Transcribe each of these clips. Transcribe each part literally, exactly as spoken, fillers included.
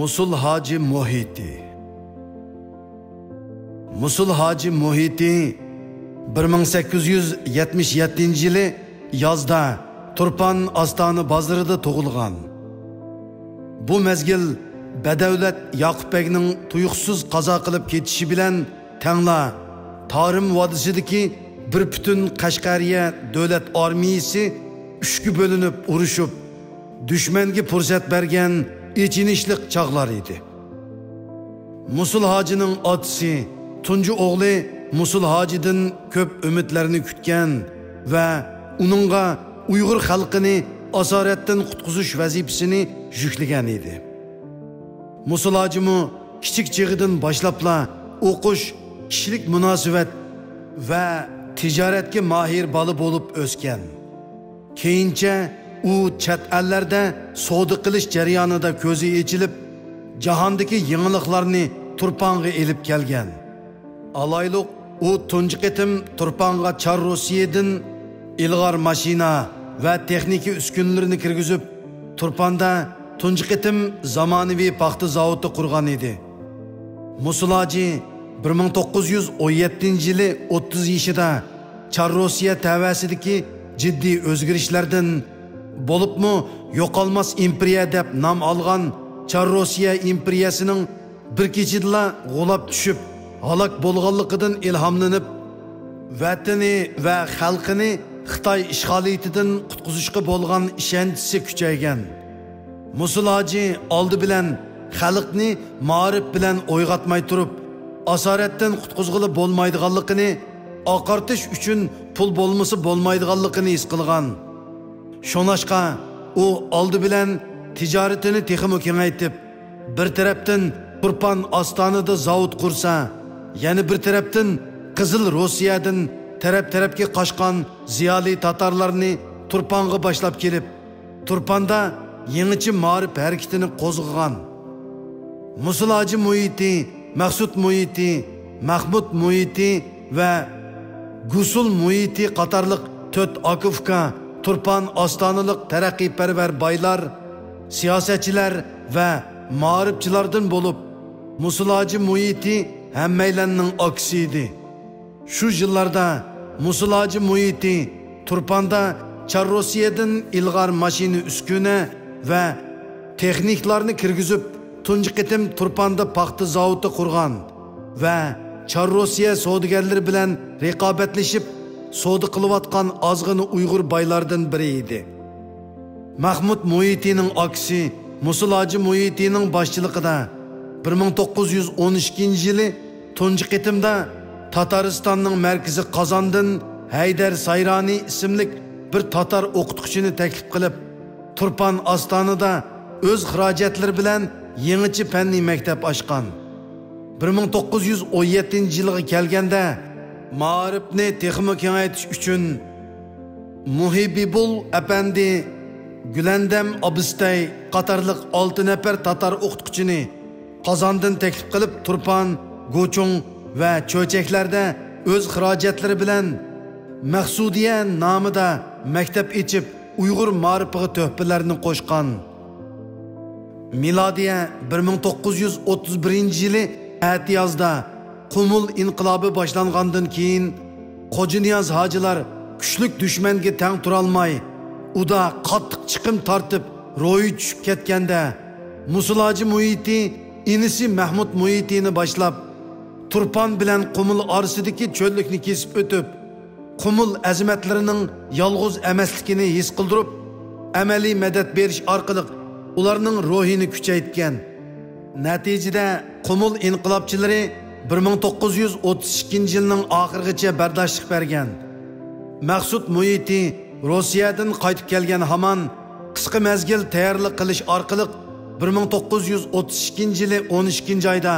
مۇسۇل ھاجى مۇھىتى. مۇسۇل ھاجى مۇھىتى بىر مىڭ سەككىز يۈز يەتمىش يەتتىنچى يىلى يازدا تۇرپان ئاستانە بازىرىدا تۇغۇلغان. بۇ مەزگىل بەدەۋلەت ياقۇپ بەگنىڭ تۇيۇقسىز قازا قىلىپ كېتىشى بىلەن تەڭلا تارىم ۋادىسىدىكى بىر پۈتۈن قەشقەرىيە دۆلەت ئارمىيىسى ئۈچكە بۆلۈنۈپ ئۇرۇشۇپ، دۈشمەنگە پۇرسەت بەرگەن ئېچىنىشلىق چاغلار ئىدى. مۇسۇل ھاجىنىڭ ئاتىسى تۇنجى ئوغلى مۇسۇل ھاجىدىن كۆپ ئۈمىدلەرنى كۈتكەن ۋە ئۇنىڭغا ئۇيغۇر خەلقىنى ئاسارەتتىن قۇتقۇزۇش ۋەزىپىسىنى يۈكلىگەن ئىدى. مۇسۇل ھاجىمۇ كىچىك چېغىدىن باشلاپلا ئوقۇش، كىشىلىك مۇناسىۋەت ۋە تىجارەتكە ماھىر بالا بولۇپ ئۆسكەن. كېيىنچە ئۇ چەت ئەللەردە سودا قىلىش جەريانىدا كۆزى ئېچىلىپ، جاھاندىكى يېڭىلىقلارنى تۇرپانغا ئېلىپ كەلگەن. ئالايلۇق، ئۇ تۇنجى قېتىم تۇرپانغا چار روسىيەدىن ئىلغار ماشىنا ۋە تېخنىكا ئۈسكۈنىلىرىنى كىرگۈزۈپ، تۇرپاندا تۇنجى قېتىم زامانىۋى پاختا زاۋۇتى قۇرغان ئىدى. مۇسۇل ھاجى بىر مىڭ توققۇز يۈز ئون يەتتىنچى يىلى ئوتتۇز يېشىدا چار روسىيە تەۋەسىدىكى جىددىي ئۆزگىرىشلەردىن، بولۇپمۇ يوقالماس ئىمپېرىيە دەپ نام ئالغان چار روسىيە ئىمپېرىيەسىنىڭ بىر كېچىدىلا غۇلاپ چۈشۈپ، ھالاك بولغانلىقىدىن ئىلھاملىنىپ، ۋەتىنى ۋە خەلقىنى خىتاي ئىشغالىيىتىدىن قۇتقۇزۇشقا بولغان ئىشەنچىسى كۈچەيگەن. مۇسۇل ھاجى ئالدى بىلەن خەلقنى مائارىپ بىلەن ئويغاتماي تۇرۇپ، ئاسارەتتىن قۇتقۇزغىلى بولمايدىغانلىقىنى، ئاقارتىش ئۈچۈن پۇل بولمىسا بولمايدىغانلىقىنى ھېس قىلغان. شۇڭلاشقا ئۇ ئالدى بىلەن تىجارىتىنى تېخىمۇ كېڭەيتىپ، بىر تەرەپتىن تۇرپان ئاستانىدا زاۋۇت قۇرسا، يەنە بىر تەرەپتىن قىزىل روسىيەدىن تەرەپ-تەرەپكە قاچقان زىيالىي تاتارلارنى تۇرپانغا باشلاپ كېلىپ، تۇرپاندا يېڭىچە مائارىپ ھەرىكىتىنى قوزغىغان. مۇسۇل ھاجى مۇھىتى، مەخسۇت مۇھىتى، مەخمۇت مۇھىتى ۋە گۇسۇل مۇھىتى قاتارلىق تۆت ئاكا-ئۇكا تۇرپان ئاستانىلىق تەرەققىيپەرۋەر بايلار، سىياسەتچىلەر ۋە مائارىپچىلاردىن بولۇپ، مۇسۇل ھاجى مۇھىتى ھەممەيلەننىڭ ئاكىسى ئىدى. شۇ يىللاردا مۇسۇل ھاجى مۇھىتى تۇرپاندا چار روسىيەدىن ئىلغار ماشىنا ئۈسكۈنە ۋە تېخنىكلارنى كىرگۈزۈپ، تۇنجى قېتىم تۇرپاندا پاختا زاۋۇتى قۇرغان ۋە چار روسىيە سودىگەرلىرى بىلەن رىقابەتلىشىپ، سودا قىلىۋاتقان ئازغىنە ئۇيغۇر بايلاردىن بىرى ئىدى. مەخمۇت مۇھىتىنىڭ ئاكىسى مۇسۇل ھاجى مۇھىتىنىڭ باشچىلىقىدا بىر مىڭ توققۇز يۈز ئون ئىككىنچى يىلى تۇنجى قېتىمدا تاتارىستاننىڭ مەركىزى قازاندىن ھەيدەر سايرانى ئىسىملىك بىر تاتار ئوقۇتقۇچىنى تەكلىپ قىلىپ، تۇرپان ئاستانىدا ئۆز خىراجەتلىرى بىلەن يېڭىچە پەننىي مەكتەپ ئاچقان. بىر مىڭ توققۇز يۈز ئون يەتتىنچى يىلغا كەلگەندە، مائارىپنى تېخىمۇ كېڭەيتىش ئۈچۈن، مۇھىبىبۇل ئەپەندى، گۈلەندەم ئابىستەي قاتارلىق ئالتە نەپەر تاتار ئوقۇتقۇچىنى قازاندىن تەكلىپ قىلىپ، تۇرپان، گۇچۇڭ ۋە چۆچەكلەردە ئۆز خىراجەتلىرى بىلەن مەخسۇدىيە نامىدا مەكتەپ ئېچىپ، ئۇيغۇر مائارىپىغا تۆھپىلەرنى قوشقان. مىلادىيە بىر مىڭ توققۇز يۈز ئوتتۇز بىرىنچى يىلى ئەتىيازدا قۇمۇل ئىنقىلابى باشلانغاندىن كېيىن، خوجانىياز ھاجىلار كۈچلۈك دۈشمەنگە تەڭ تۇرالماي، ئۇدا قاتتىق چىقىم تارتىپ، روھى چۈشۈپ كەتكەندە، مۇسۇل ھاجى مۇھىتى ئىنىسى مەھمۇد مۇھىتىنى باشلاپ، تۇرپان بىلەن قۇمۇل ئارىسىدىكى چۆللۈكنى كېسىپ ئۆتۈپ، قۇمۇل ئەزىمەتلىرىنىڭ يالغۇز ئەمەسلىكىنى ھېس قىلدۇرۇپ، ئەمەلىي مەدەت بېرىش ئارقىلىق ئۇلارنىڭ روھىنى كۈچەيتكەن. نەتىجىدە، قۇمۇل ئىنقىلابچىلىرى بىر مىڭ توققۇز يۈز ئوتتۇز ئىككىنچى يىلنىڭ ئاخىرىغىچە بەرداشلىق بەرگەن. مەخسۇت مۇھىتى روسىيەدىن قايتىپ كەلگەن ھامان، قىسقا مەزگىل تەييارلىق قىلىش ئارقىلىق، بىر مىڭ توققۇز يۈز ئوتتۇز ئىككىنچى يىلى ئون ئىككىنچى ئايدا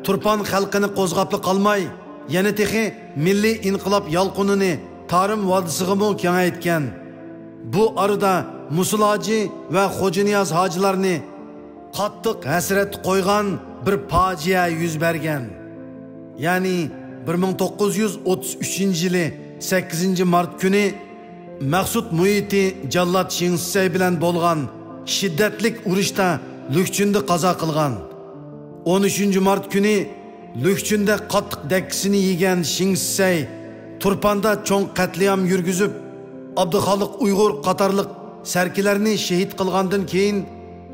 تۇرپان خەلقىنى قوزغاپلا قالماي، يەنە تېخى مىللىي ئىنقىلاب يالقۇنىنى تارىم ۋادىسىغىمۇ كېڭەيتكەن. بۇ ئارىدا مۇسۇل ھاجى ۋە خوجانىياز ھاجىلارنى قاتتىق ھەسرەتتە قويغان بىر پاجىئە يۈز بەرگەن. يەنى بىر مىڭ توققۇز يۈز ئوتتۇز ئۈچىنچى يىلى سەككىزىنچى مارت كۈنى مەخسۇت مۇھىتى جاللات شېڭ شىسەي بىلەن بولغان شىددەتلىك ئۇرۇشتا لۈكچۈندە قازا قىلغان. ئون ئۈچىنچى مارت كۈنى لۈكچۈندە قاتتىق دەككىسىنى يېگەن شېڭ شىسەي تۇرپاندا چوڭ قەتلىئام يۈرگۈزۈپ، ئابدۇخالىق ئۇيغۇر قاتارلىق سەركىلەرنى شېھىت قىلغاندىن كېيىن،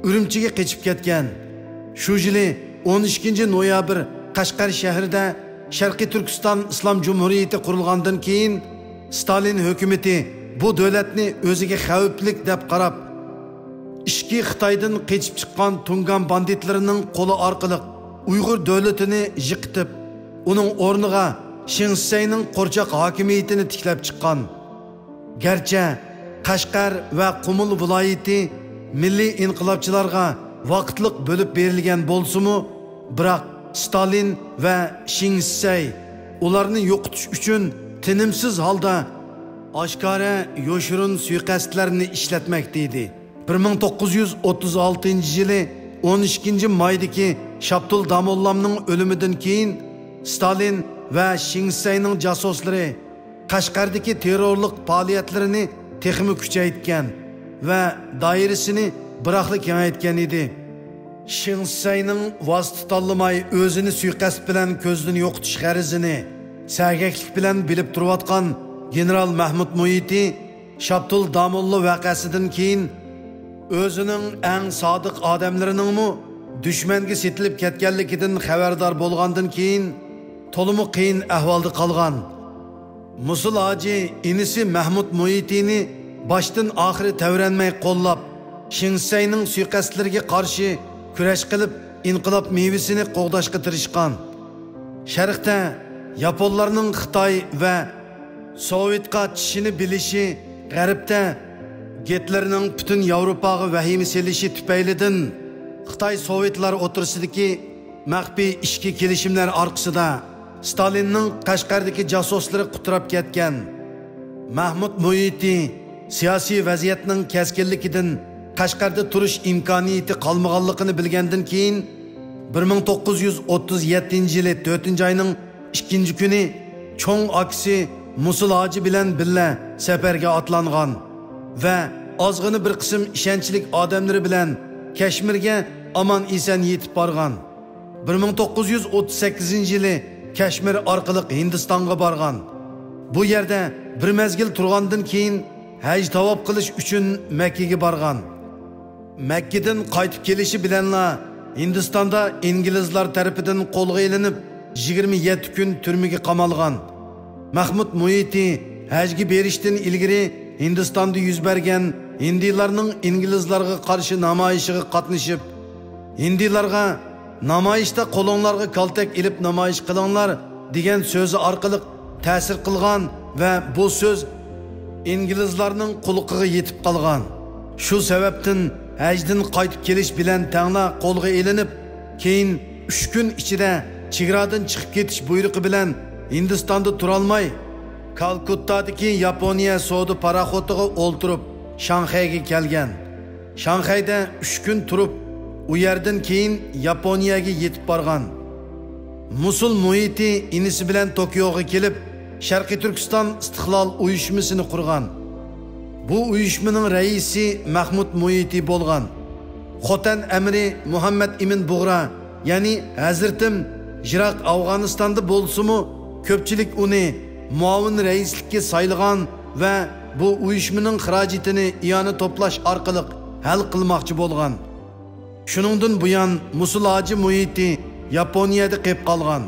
ئۈرۈمچىگە قېچىپ كەتكەن. شۇ يىلى ئون ئىككىنچى نويابىر قەشقەر شەھىرىدە شەرقىي تۈركىستان ئىسلام جۇمھۇرىيىتى قۇرۇلغاندىن كېيىن، ستالىن ھۆكۈمىتى بۇ دۆلەتنى ئۆزىگە خەۋپلىك دەپ قاراپ، ئىچكى خىتايدىن قېچىپ چىققان تۇڭگان باندىتلىرىنىڭ قولى ئارقىلىق ئۇيغۇر دۆلىتىنى يىقىتىپ، ئۇنىڭ ئورنىغا شېڭ شىسەينىڭ قورچاق ھاكىمىيىتىنى تىكلەپ چىققان. گەرچە قەشقەر ۋە قۇمۇل ۋىلايىتى مىللىي ئىنقىلابچىلارغا ۋاقىتلىق بۆلۈپ بېرىلگەن بولسىمۇ، بىراق ستالىن ۋە شېڭ شىسەي ئۇلارنى يوقىتىش ئۈچۈن تىنىمسىز ھالدا ئاشكارا يوشۇرۇن سۇيىقەستلەرنى ئىشلەتمەكتە ئىدى. بىر مىڭ توققۇز يۈز ئوتتۇز ئالتىنچى يىلى ئون ئىككىنچى مايدىكى شاپتۇل داموللامنىڭ ئۆلۈمىدىن كېيىن، ستالىن ۋە شېڭ شىسەينىڭ جاسۇسلىرى قەشقەردىكى تېررورلۇق پائالىيەتلىرىنى تېخىمۇ كۈچەيتكەن ۋە دائىرىسىنى بىراقلا كېڭەيتكەن ئىدى. شېڭ شىسەينىڭ ۋاسىتە تاللىماي ئۆزىنى سۇيىقەست بىلەن كۆزدىن يوقىتىش غەرىزىنى سەگەكلىك بىلەن بىلىپ تۇرۇۋاتقان گېنېرال مەھمۇد مۇھىتى شاپتۇل داموللا ۋەقەسىدىن كېيىن ئۆزىنىڭ ئەڭ سادىق ئادەملىرىنىڭمۇ دۈشمەنگە سېتىلىپ كەتكەنلىكىدىن خەۋەردار بولغاندىن كېيىن، تولىمۇ قىيىن ئەھۋالدا قالغان. مۇسۇل ھاجى ئىنىسى مەھمۇد مۇھىتىنى باشتىن ئاخىرى تەۋرەنمەي قوللاپ، شېڭ شىسەينىڭ سۇيىقەستلىرىگە قارشى كۈرەش قىلىپ، ئىنقىلاب مېۋىسىنى قوغداشقا تىرىشقان. شەرقتە ياپونلارنىڭ خىتاي ۋە سوۋېتقا چىشىنى بىلىشى، غەربتە گىتلېرنىڭ پۈتۈن ياۋروپاغا ۋەھىمە سېلىشى تۈپەيلىدىن، خىتاي سوۋېتلار ئوتتۇرىسىدىكى مەخپىي ئىچكى كېلىشىملەر ئارقىسىدا ستالىننىڭ قەشقەردىكى جاسۇسلىرى قۇتراپ كەتكەن. مەھمۇد مۇھىتى سىياسىي ۋەزىيەتنىڭ كەسكىنلىكىدىن قەشقەردە تۇرۇش ئىمكانىيىتى قالمىغانلىقىنى بىلگەندىن كېيىن، بىر مىڭ توققۇز يۈز ئوتتۇز يەتتىنچى يىلى تۆتىنچى ئاينىڭ ئىككىنچى كۈنى چوڭ ئاكىسى مۇسۇل ھاجى بىلەن بىللە سەپەرگە ئاتلانغان ۋە ئازغىنە بىر قىسىم ئىشەنچلىك ئادەملىرى بىلەن كەشمىرگە ئامان-ئېسەن يېتىپ بارغان. بىر مىڭ توققۇز يۈز ئوتتۇز سەككىزىنچى يىلى كەشمىر ئارقىلىق ھىندىستانغا بارغان. بۇ يەردە بىر مەزگىل تۇرغاندىن كېيىن، ھەج تاۋاپ قىلىش ئۈچۈن مەككىگە بارغان. مەككىدىن قايتىپ كېلىشى بىلەنلا، ھىندىستاندا ئىنگلىزلار تەرىپىدىن قولغا ئېلىنىپ، يىگىرمە يەتتە كۈن تۈرمىگە قامالغان. مەھمۇد مۇھىتى ھەجگە بېرىشتىن ئىلگىرى ھىندىستاندا يۈز بەرگەن ھىندىلارنىڭ ئىنگلىزلارغا قارشى نامايىشىغا قاتنىشىپ، ھىندىلارغا «نامايىشتا قولۇڭلارغا كالتەك ئېلىپ نامايىش قىلىڭلار» دېگەن سۆزى ئارقىلىق تەسىر قىلغان ۋە بۇ سۆز ئىنگلىزلارنىڭ قۇلىقىغا يېتىپ قالغان. شۇ سەۋەبتىن ھەجدىن قايتىپ كېلىش بىلەن تەڭلا قولغا ئېلىنىپ، كېيىن ئۈچ كۈن ئىچىدە چېگرادىن چىقىپ كېتىش بۇيرۇقى بىلەن ھىندىستاندا تۇرالماي، كالكۇتتادىكى ياپونىيە سودا پاراخوتىغا ئولتۇرۇپ، شاڭخەيگە كەلگەن. شاڭخەيدە ئۈچ كۈن تۇرۇپ، ئۇ يەردىن كېيىن ياپونىيەگە يېتىپ بارغان. مۇسۇل مۇھىتى ئىنىسى بىلەن توكيوغا كېلىپ، شەرقىي تۈركىستان ئىستىقلال ئۇيۇشمىسىنى قۇرغان. بۇ ئۇيۇشمىنىڭ رەئىسى مەھمۇد مۇھىتى بولغان. خوتەن ئەمىرى مۇھەممەد ئىمىن بۇغرا، يەنى ھەزرىتىم يىراق ئافغانىستاندا بولسىمۇ، كۆپچىلىك ئۇنى مۇئاۋىن رەئىسلىككە سايلىغان ۋە بۇ ئۇيۇشمىنىڭ خىراجىتىنى ئىئانە توپلاش ئارقىلىق ھەل قىلماقچى بولغان. شۇنىڭدىن بۇيان، مۇسۇل ھاجى مۇھىتى ياپونىيەدە قېپ قالغان.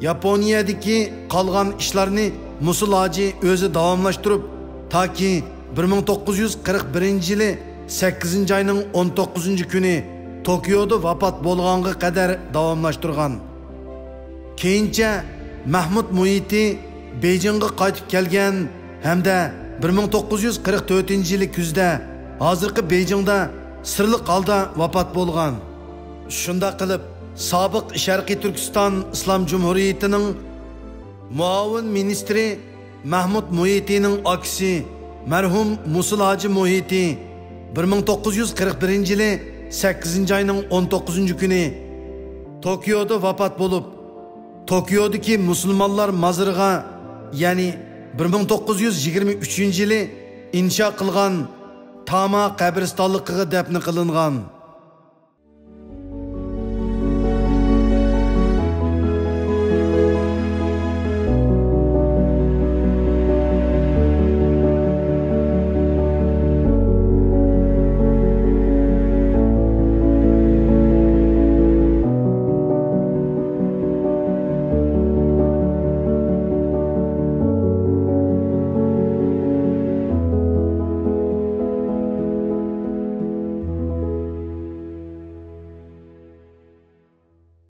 ياپونىيەدىكى قالغان ئىشلارنى مۇسۇل ھاجى ئۆزى داۋاملاشتۇرۇپ، تاكى بىر مىڭ توققۇز يۈز قىرىق بىرىنچى يىلى سەككىزىنچى ئاينىڭ ئون توققۇزىنچى كۈنى توكيودا ۋاپات بولغانغا قەدەر داۋاملاشتۇرغان. كېيىنچە مەھمۇد مۇھىتى بېيجىڭغا قايتىپ كەلگەن ھەمدە بىر مىڭ توققۇز يۈز قىرىق تۆتىنچى يىلى كۈزدە ھازىرقى بېيجىڭدا سىرلىق ھالدا ۋاپات بولغان. شۇنداق قىلىپ، سابىق شەرقىي تۈركىستان ئىسلام جۇمھۇرىيىتىنىڭ مۇئاۋىن مىنىستىرى مەھمۇد مۇھىتىنىڭ ئاكىسى مەرھۇم مۇسۇل ھاجى مۇھىتى بىر مىڭ توققۇز يۈز قىرىق بىرىنچى يىلى سەككىزىنچى ئاينىڭ ئون توققۇزىنچى كۈنى توكيودا ۋاپات بولۇپ، توكيودىكى مۇسۇلمانلار مازىرىغا، يەنى بىر مىڭ توققۇز يۈز يىگىرمە ئۈچىنچى يىلى ئىنشا قىلغان تاما قەبرىستانلىقىغا دەپنە قىلىنغان.